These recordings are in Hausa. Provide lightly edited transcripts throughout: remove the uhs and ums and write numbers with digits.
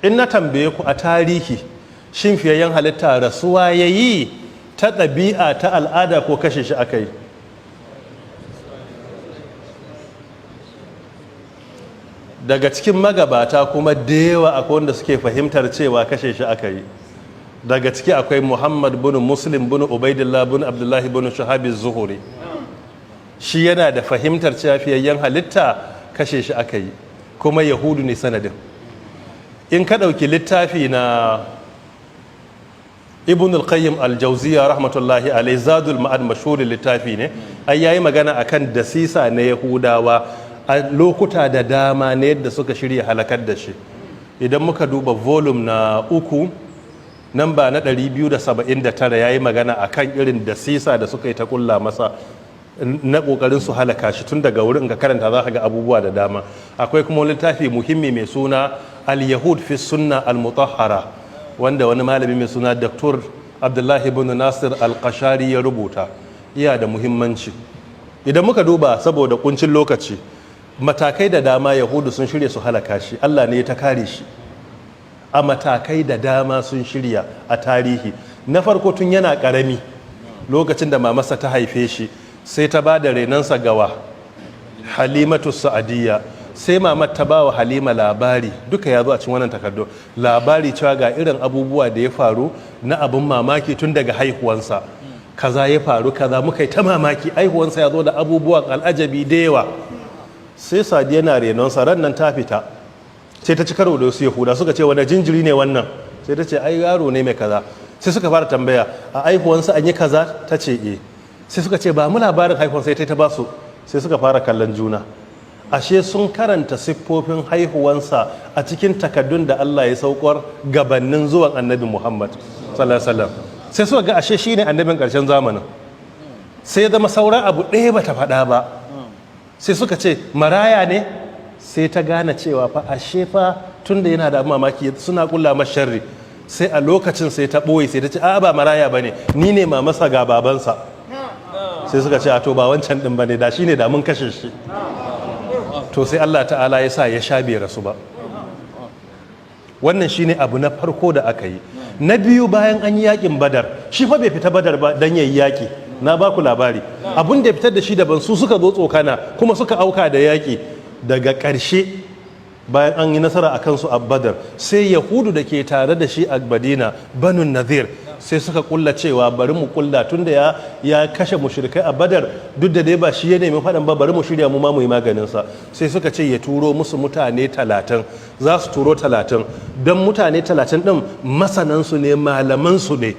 In na tambaye ku, a tarihi, shin fiyayyen halitta rasuwa ya yi ta ɗabi'a, ta al'ada, ko kashe shi aka yi? Daga cikin magabata kuma da yawa akwai wanda suke fahimtar cewa kashe shi aka yi. Daga ciki akwai Muhammad bin Muslim bin Ubaidillah bin Abdullahi bin Shahabi Zuhuri. Shi yana da fahimtar cewa fiyayyen halitta kashe shi aka yi, kuma Yahudu ne sanadin. In ka ɗauki littafi na Ibn al-Qayyim al-Jawziya rahmatullahi alai, Zadul Ma'ad, mashhurin littafi ne, ai yayi magana akan dasisa na Yahudawa a lokuta da dama na yadda suka shirya halakar da shi. Idan muka duba volume na 3, namba na 279, yayi magana akan irin dasisa da suka yi ta kulla masa na kokarin su halaka shi. Tun daga wurin ga karanta za ka ga abubuwa da dama. Akwai kuma littafi muhimmi mai suna Al-Yahud fi Sunna Al-Mutahhara, wanda wani malami mai suna Dr. Abdullahi ibn Nasir Al-Qashari ya rubuta. Iya da muhimmanci. Idan muka duba, saboda kuncin lokaci, matakai da dama Yahudu sun shirya su halaka shi, Allah ne ya ta kare shi. A matakai da dama sun shirya a tarihi. Na farko, tun yana karami, lokacin da mamarsa ta haife shi, sai ta ba da renansa gawa Halimatu Sa'adiyya. Sai mamar ta ba wa Halima labari, duka ya zo a cikin wannan takardu, labari cewa ga irin abubuwa da ya faru na abin mamaki tun daga haihuwansa. Kaza ya faru, kaza, muka yi ta mamaki, haihuwansa ya zo da abubuwan al'ajabi da yawa. Sai Sadiya na renonsa, ran nan ta fita, sai ta ci karo da wasu Yahuda. Suka ce, "Wani jinjiri ne wannan?" Sai ta ce, "Ai yaro ne mai kaza." Sai suka fara tambaya, "A aihuwansa an yi kaza?" Ta ce, "Eh." Sai suka ce, "Ba mu labarin haihuwan." Sai ta ba su. Sai suka fara kallon juna. Ashe sun karanta siffofin haihuwansa a cikin takaddun da Allah ya saukar gabanin zuwan Annabi Muhammad sallallahu alaihi wasallam. Sai suka ga ashe shine annabin ƙarshen zamanin. Sai ya zama sauran abu ɗaya bata faɗa ba. Sai suka ce, "Maraya ne?" Sai ta gane cewa fa ashe fa tun da yana da mamaki suna kulla masa sharri. Sai a lokacin sai ta ɓoye, sai ta ce, "A ba maraya ba ne, ni ne mamarsa, ga babansa." Sai suka ce, "A to ba wancan ɗin ba ne, da shi ne da mun kashe shi." To sai Allah ta'ala ya sa ya sha, bai rasu ba. Wannan shine abu na farko da aka yi. Na biyu, bayan an yi yakin Badar, shi fa bai fita Badar ba dan yayi yaki. Na ba ku labari, abun da ya fitar da shi daban. Su suka zo tsokana kuma suka auka da yaki. Daga ƙarshe, bayan an yi nasara a kansu a Badar, sai Yahudu da ke tare da shi a Madina, Banu Nazir, sai suka kulla cewa bari mu kulla, tunda ya kashe mushrikai a Badar, duk da dai ba shi ya nemi faɗan ba, bari mu shirya mu ma mu yi maganin sa. Sai suka ce ya turo musu mutane 30. Za su turo 30, don mutane 30 ɗin masanansu ne, malamansu ne.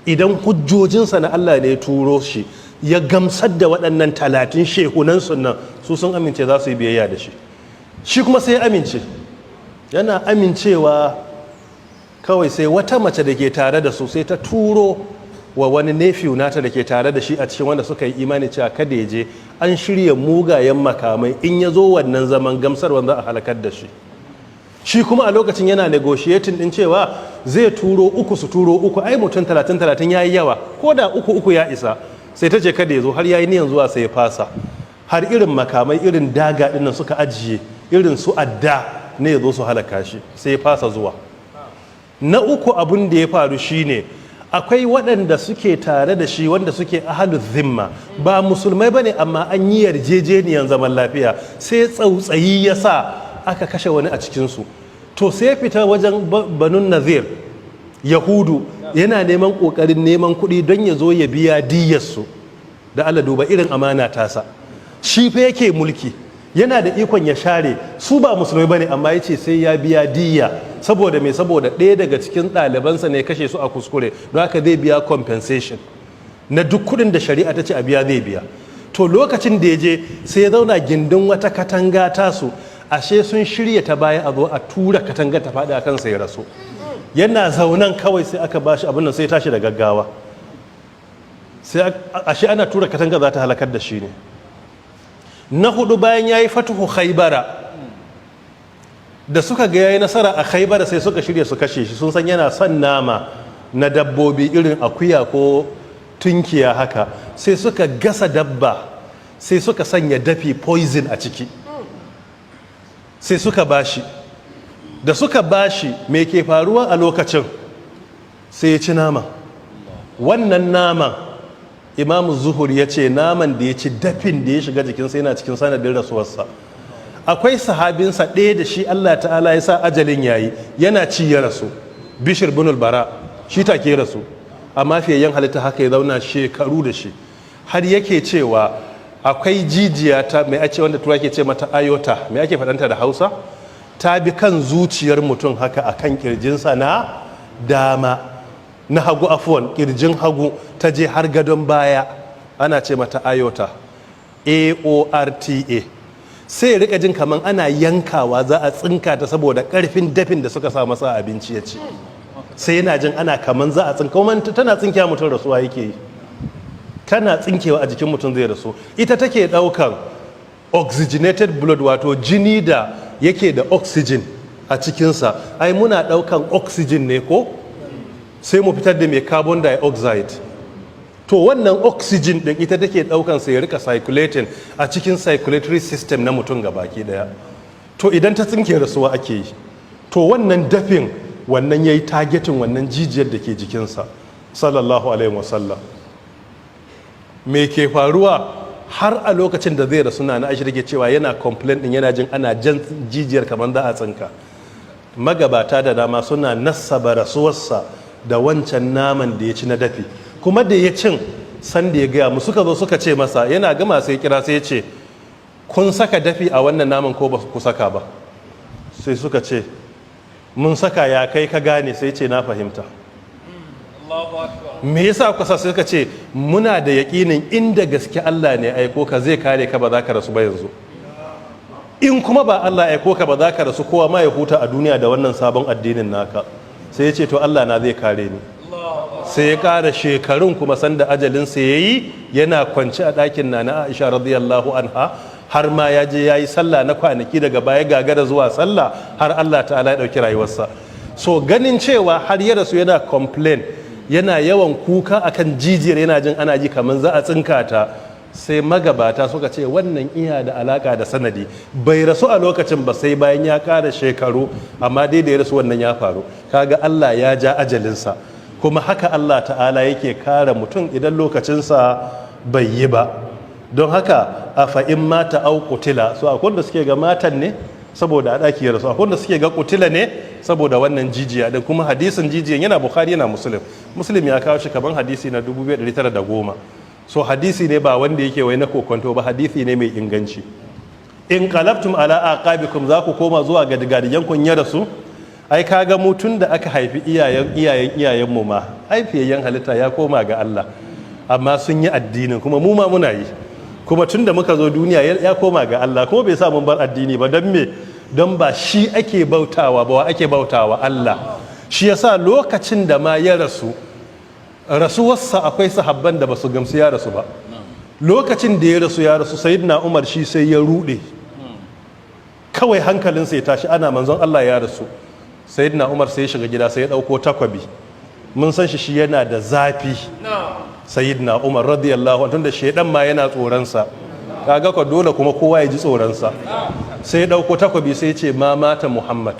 Idan hujjojinsa na Allah ne turo shi ya gamsar da waɗannan 30 shehunansu nan, su sun amince, za su yi biyayya da shi. Shi kuma sai ya amince. Yana amincewa kawai, sai wata mace da ke tare da su sai ta turo wa wani nephew nata da ke tare da shi a cikin wanda suka yi imani cewa kada ya je, an shirya mugayen makamai, in ya zo wannan zaman gamsarwa za a halakar da shi. Shi kuma a lokacin yana negotiating din cewa zai turo uku, su turo uku, ai mutum 30 30 ya yi yawa, ko da uku uku ya isa. Sai ta ce kada ya zo. Har ya yi niyan zuwa, sai ya fasa. Har irin makamai, irin daga dinnan suka ajiye, irin su adda ne, ya zo su halaka shi, sai ya fasa zuwa. Na uku, abun da ya faru shine akwai waɗanda suke tare da shi wanda suke ahalu zimma, ba musulmai bane, amma an yi yarjejeniyan zaman lafiya. Sai tsautsayi ya sa aka kashe wani a cikinsu. To sai fita wajen Banun Nazir, Yahudu, yana neman ƙoƙarin neman kuɗi don ya zo ya biya diyyarsu. Da Allah duba irin amana tasa. Shi fa yake mulki, yana da ikon ya share su, ba musulmai bane, amma ya ce sai ya biya diyya. Saboda me? Saboda ɗaya daga cikin ɗalibansa ne kashe su a kuskure, don haka zai biya compensation na duk kuɗin da shari'a ta ce a biya, zai biya. To lokacin da ya je, sai ya zauna gindin wata katanga tasu. Ashe sun shirya ta baya a zo a tura katanga ta faɗi a kansa ya rasu. Yana zaunan kawai sai aka bashi abin nan, sai tashi da gaggawa. Sai ashe ana tura katanga za ta halakar da shi ne. Na hudu, bayan ya yi fatuhu Khaibara, da suka ga yayi nasara a Khaibara, sai suka shirya su kashe shi. Sun san yana son nama na dabbobi, irin akuya ko tunkiya haka. Sai suka gasa dabba, sai suka sanya dafi, poison, a ciki, sai suka bashi. Da suka bashi, me ke faruwa a lokacin? Sai ya ci nama. Wannan naman, Imamu Zuhur ya ce naman da ya ci, dafin da ya shiga jikinsa yana cikin sanadin rasuwarsa. Akwai sahabinsa ɗaya da shi Allah Ta'ala ya sa ajalin yayi, yana ci ya rasu, Bishir bin Bara. Shi take rasu, amma fiyayyen halitta haka ya zauna shekaru da shi, har yake cewa akwai jijiya ta mai ake wanda tura ke ce mata aorta, mai ake faɗanta da Hausa, ta bi kan zuciyar mutum haka a kan kirjinsa na dama, na hagu, afuwan, kirjin hagu, ta je har gadon baya. Ana ce mata aorta, aorta. Sai rika jin kamar ana yankawa, za a tsinka ta, saboda karfin dafin da suka sa masa abinci ya ci. Sai yana jin ana kaman za a tsinka, kuma tana tsinkewa mutum rasuwa yake yi. Tana tsinkewa a jikin mutum zai rasu. Ita take daukan oxygenated blood, wato jini da yake da oxygen a cikinsa. Ai muna daukan oxygen ne ko, sai mu fitar da mai carbon dioxide. To wannan oxygen din ita take daukan sai ya rika circulating a cikin circulatory system na mutum gabaki daya. To idan ta tsinke, rasuwa ake yi. To wannan dafin, wannan yayi targeting wannan jijiyar da ke jikinsa, sallallahu alaihi wasallam. Me ke faruwa? Har a lokacin da zai rasu, na Aisha take cewa yana complain din yana jin ana jan jijiyar kamar za a tsinka. Magabata da dama suna nassaba rasuwarsa da wancan naman da ya ci na dafi. Kuma da ya cin, sanda ya gaya mu, suka zo suka ce masa, yana gama sai kira, sai ya ce, "Kun saka dafi a wannan naman ko ba ku saka ba?" Sai suka ce, "Mun saka." "Ya kai ka gane?" Sai ce, "Na fahimta." "Me yasa kuka sa?" Sai suka ce, "Muna da yaƙinin inda gaske Allah ne aiko ka, zai kare ka, ba za ka rasu ba yanzu. In kuma ba Allah aiko ka ba, za ka rasu, kowa ma ya huta a duniya da wannan sabon addinin naka." Sai ya ce, "To Allah na zai kare ni." Sai ya ƙara shekarun, kuma sanda ajalinsa ya yi, yana kwanci a ɗakin na na Aisha radiyallahu anha, har ma ya je ya yi sallah na kwanaki, daga baya gagara zuwa sallah, har Allah Ta'ala ya ɗauki rayuwarsa. So ganin cewa har ya rasu yana complain, yana yawan kuka akan jijiyar, yana jin ana ji kamar za a tsinka ta, sai magabata suka ce wannan iya da alaka da sanadi. Bai rasu a lokacin ba, sai bayan ya ƙara shekaru, amma dai da ya rasu wannan ya faru. Kaga Allah ya ja ajalinsa. Kuma haka Allah Ta'ala yake kare mutum idan lokacinsa bai yi ba. Don haka أفإن مات أو قتل, so akwai wanda suke ga matan ne saboda a ɗaki ya rasu, akwai wanda suke ga قتل ne saboda wannan jijiya din. Kuma hadisin jijiyan yana Bukhari, yana Muslim. Muslim ya kawo shi kaman hadisi na 2910. So hadisi ne ba wanda yake wai na kokonto ba, hadisi ne mai inganci. انقلبتم على أعقابكم, za ku koma zuwa ga digadigan kun ya rasu. Ai kaga mu tun da aka haifi iyayen iyayen iyayen mu ma, haifiyayyen halitta ya koma ga Allah, amma sun yi addinin, kuma mu ma muna yi. Kuma tun da muka zo duniya ya koma ga Allah, kuma bai sa mun bar addini ba. Don me? Don ba shi ake bautawa ba. Wa ake bautawa? Allah. Shi yasa lokacin da ma ya rasu, rasuwarsa, akwai sahabban da ba su gamsu ya rasu ba. Lokacin da ya rasu, ya rasu, Sayyidina Umar shi sai ya rude kawai, hankalinsa ya tashi, ana manzon Allah ya rasu. Sayyidina Umar sai ya shiga gida, sai ya dauko takwabi. Mun san shi, shi yana da zafi, Sayyidina Umar radiyallahu anhu, tunda shedan ma yana tsoronsa, kaga ko dole kuma kowa ya ji tsoronsa. Sai ya dauko takwabi, sai ya ce, "ما مات محمد،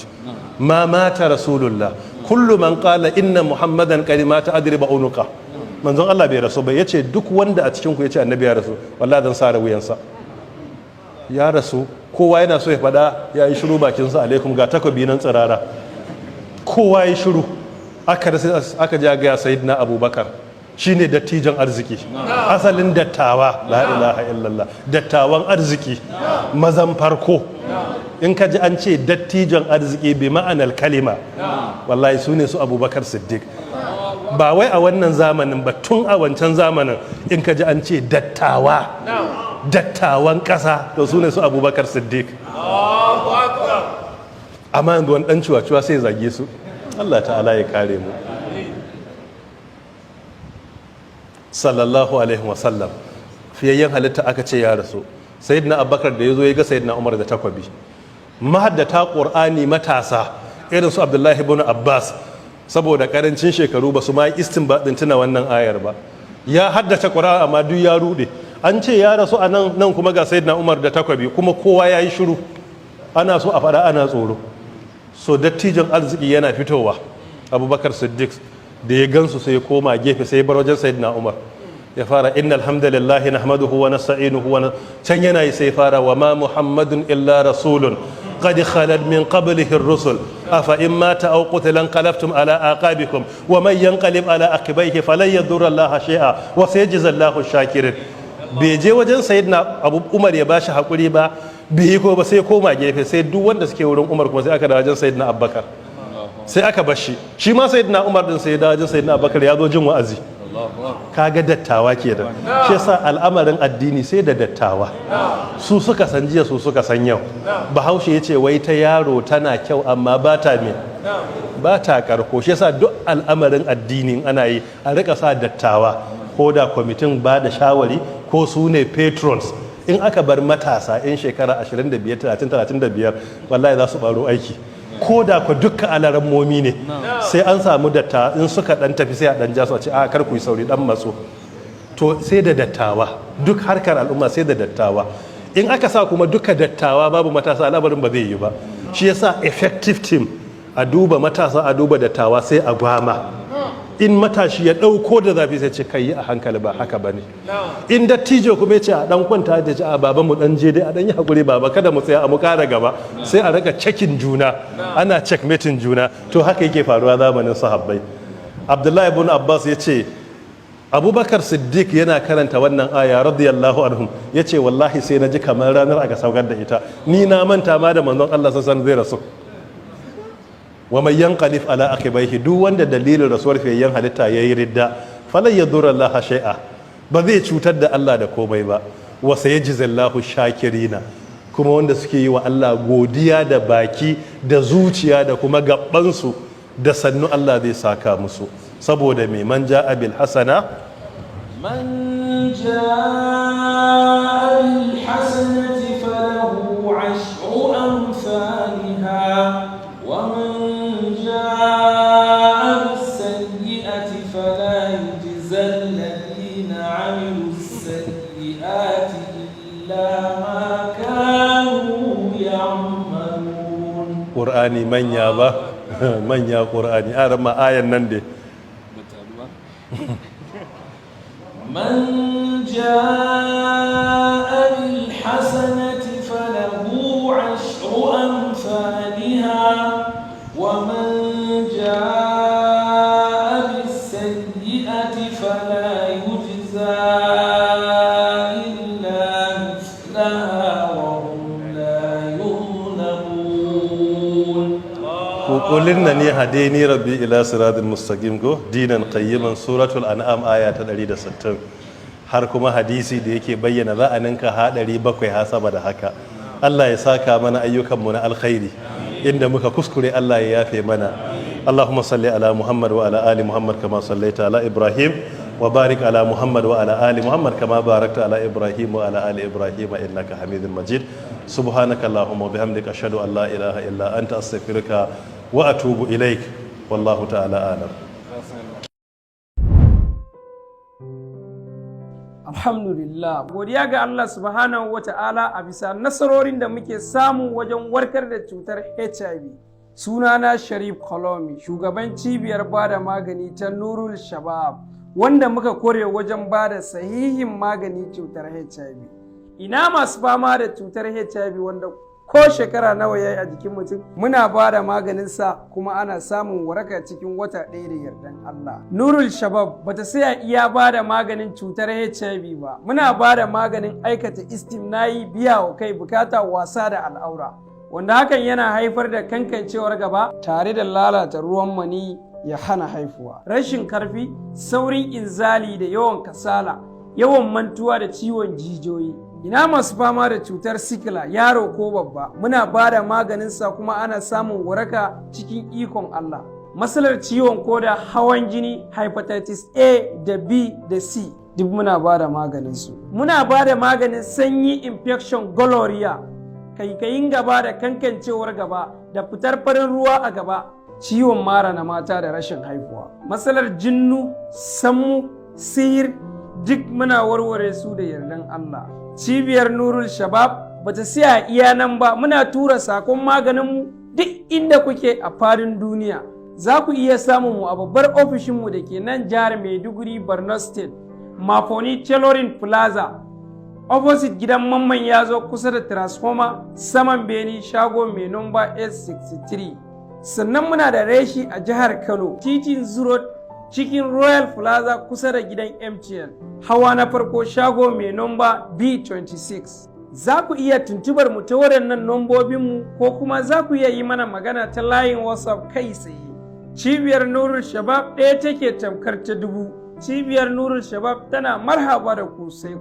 ما مات رسول الله، كل من قال إن محمدا قد مات أضرب عنقه." Manzon Allah bai rasu ba. Yace, "Duk wanda a cikin ku yace annabi ya rasu, wallahi zan sare wuyansa." Ya rasu, kowa yana so ya fada, ya yi shiru bakinsa alaikum, ga takobi nan tsirara, kowa ya shiru. Aka aka ja ga Sayyidina Abubakar, shine dattijon arziki, asalin dattawa, la ilaha illallah, dattawan arziki, mazan farko. In ka ji an ce dattijon arziki bi ma'anar kalima, wallahi su ne su Abubakar Siddiq. Ba wai a wannan zamanin ba, tun a wancan zamanin, in ka ji an ce dattawa, dattawan ƙasa, to su ne su Abubakar Siddiq. Amma yanzu wani ɗan cuwa-cuwa sai zage su. Allah Ta'ala ya kare mu. Sallallahu alaihi wasallam, fiyayyen halitta aka ce ya rasu. Sayyidina Abubakar da ya zo ya ga Sayyidina Umar da takwabi, mahaddata Ƙur'ani matasa irin su Abdullahi ibn Abbas, saboda karancin shekaru ba su ma yi istinbatin tuna wannan ayar ba. Ya haddace Ƙur'ani, amma duk ya rude. An ce ya rasu a nan, nan kuma ga Sayyidina Umar da takwabi, kuma kowa ya yi shiru, ana so a faɗa ana tsoro. So dattijon arziki yana fitowa, Abubakar Siddiq, da ya gansu sai ya koma gefe, sai ya bar wajen Sayyidina Umar. Ya fara "Inna alhamdulillahi nahmaduhu wa nasta'inuhu wa", can yana yi sai fara "Wa ma Muhammadun illa rasulun qad khalat min qablihi ar-rusul, afa in mata aw qutila inqalabtum ala aqabikum, wa man yanqalib ala aqibaihi falan yadurra Allaha shay'a, wa sayajzi Allahu shakirin." Bai je wajen Sayyidina Abu Umar ya bashi hakuri ba, bai yi ko ba, sai koma gefe. Sai duk wanda suke wurin Umar kuma sai aka dawo wajen Sayyidina Abubakar, sai aka bar shi. Shi ma Sayyidina Umar din sai ya dawo wajen Sayyidina Abubakar, ya zo jin wa'azi. Kaga dattawa kenan. Shi yasa al'amarin addini sai da dattawa. Su suka san jiya, su suka san yau. Bahaushe ya ce wai ta yaro tana kyau amma ba ta me, ba ta karko. Shi yasa duk al'amarin addini ana yi, a rika sa dattawa, ko da kwamitin ba da shawari, ko su ne patrons. In aka bar matasa in shekara 25, 30, 35, wallahi za su baro aiki. Ko da ku dukkan alarammomi ne, sai an samu datta. In suka dan tafi, sai a dan ja su, a ce, "A kar ku yi sauri, dan matso." To sai da dattawa, duk harkar al'umma sai da dattawa. In aka sa kuma duka dattawa babu matasa, al'amarin ba zai yi ba. Shi yasa effective team, a duba matasa, a duba dattawa, sai a gwama. In matashi ya ɗauko da zafi, sai ce, "Kai, yi a hankali, ba haka ba ne." In dattijo kuma ya ce a ɗan kwanta da ce, "A baba, mu ɗan je dai, a ɗan yi haƙuri baba, kada mu tsaya, a mu ƙara gaba." Sai a raka checking juna, ana checkmating juna. To haka yake faruwa zamanin sahabbai. Abdullahi ibn Abbas ya ce Abubakar Siddiq yana karanta wannan aya, radiyallahu anhum, ya ce, "Wallahi sai na ji kamar ranar aka saukar da ita. Ni na manta ma da manzon Allah sassan zai rasu." Wa man yanqalib ala aqibaihi, duk wanda dalilin rasuwar fiyayyen halitta yayi ridda, falan yadurra Allah shay'a, ba zai cutar da Allah da komai ba. Wa sayajzillahu shakirina, kuma wanda suke yi wa Allah godiya da baki da zuciya da kuma gabansu, da sannu Allah zai saka musu. Saboda mai man ja'a bil hasana من جاء بالحسنة فله عشر أمثالها، ومن جاء بالسيئة فلا يجزى الذين عملوا السيئات إلا ما كانوا يعملون. Ƙur'ani manya ba, manya. Ƙur'ani a rama ayan nan dai. من جاء بالحسنة فله عشر أمثالها، ومن جاء بالسيئة فلا يجزى إلا مثلها وهم لا يظلمون. قل إنني هداني ربي إلى صراط مستقيم go دينا قيما، Suratul An'am aya ta 160, har kuma hadisi da yake bayyana za a ninka ha 700, ha sama da haka. Allah ya saka mana ayyukanmu na alkhairi. Inda muka kuskure, Allah ya yafe mana. اللهم صل على محمد وعلى آل محمد كما صليت على إبراهيم، وبارك على محمد وعلى آل محمد كما باركت على إبراهيم وعلى آل إبراهيم إنك حميد مجيد. سبحانك اللهم وبحمدك، أشهد أن لا إله إلا أنت، أستغفرك وأتوب إليك. والله تعالى أعلم. Alhamdulillah, godiya ga Allah subhanahu wa ta'ala a bisa nasarorin da muke samu wajen warkar da cutar HIV. Sunana Sharif Kolomi, shugaban cibiyar bada magani ta Nurul Shabab, wanda muka kore wajen bada sahihin magani cutar HIV. Ina masu fama da cutar HIV wanda ko shekara nawa ya yi a jikin mutum, muna ba da maganinsa kuma ana samun waraka cikin wata 1 da yardan Allah. Nurul Shabab bata saya iya ba da maganin cutar HIV ba, muna ba da maganin aikata istimna'i, biya wa kai bukata, wasa da al'aura, wanda hakan yana haifar da kankancewar gaba tare da lalata ruwan mani ya hana haifuwa, rashin karfi, saurin inzali da yawan kasala, yawan mantuwa da ciwon jijiyoyi. Ina masu fama da cutar sikila, yaro ko babba, muna ba da maganinsa kuma ana samun waraka cikin ikon Allah. Matsalar ciwon koda, hawan jini, hepatitis A da B da C, duk muna ba da maganinsu. Muna ba da maganin sanyi, infection, gonorrhea, kaikayin gaba da kankancewar gaba da fitar farin ruwa a gaba, ciwon mara na mata da rashin haihuwa, matsalar jinnu, sammu, sihir, duk muna warware su da yardan Allah. Cibiyar Nurul Shabab bata siya iya nan ba, muna tura sakon maganinmu. Duk inda kuke a fadin duniya, za ku iya samun mu a babbar ofishinmu da ke nan jihar Maiduguri, Borno State, Mafoni Tailoring Plaza, opposite gidan Mamman ya zo, kusa da transformer, saman beni, shago mai nomba S63. Sannan muna da reshi a jihar Kano, titin Zuro, cikin Royal Plaza, kusa da gidan MTN, hawa na farko, shago mai nomba B26. Za ku iya tuntubar mu ta waɗannan nombobinmu, ko kuma za ku iya yi mana magana ta layin WhatsApp kai tsaye. Cibiyar Nurul Shabab ɗaya take tamkar ta dubu. Cibiyar Nurul Shabab tana marhaba da ku, sai